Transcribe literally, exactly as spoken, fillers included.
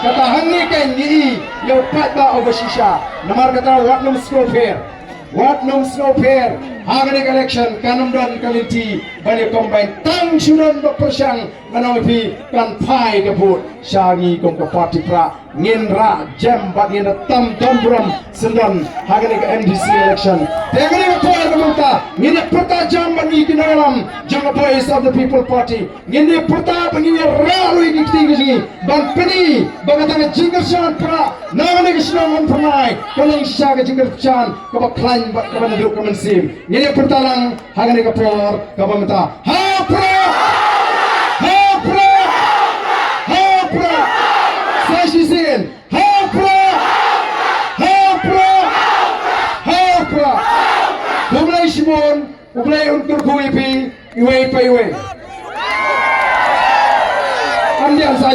Kata hangne ka ngi ïa u paidbah uba shisha. Namar kata wat nym sngewpher. Wat nym sngewpher. Ha kane ka election kan ym don ka lynti ban ïa combine. Tang shu don ba pyrshang, ngan ong ïa phi, kan phai ka vote sha ngi kum ka party pra. Ngin rah jem bad ngin rah tam don burom syndon ha kane ka M D C election. Te kane ka por ka mynta ngin ïa pyrta jem bad ngi ki nongïalam jong ka Voice of the People Party. Ngin ïa pyrta bad ngin ïa rah ruh ïa ki kti ki jong ngi ban pyni ba kata ka jingkyrshan pra na kane ka shnong Umphyrnai ka long shisha ka jingkyrshan kaba khlaiñ bad kaba naduh ka mynsiem. Ngin ïa pyrta lang ha kane ka por kaba mynta. Ha u Prah! Ha u Prah! Ha u Prah! Sa shisien. Ha u Prah! Ha u Prah! Ha u Prah! Khublei shibun, U Blei un kyrkhu ïa phi iwei pa iwei. Am dei sa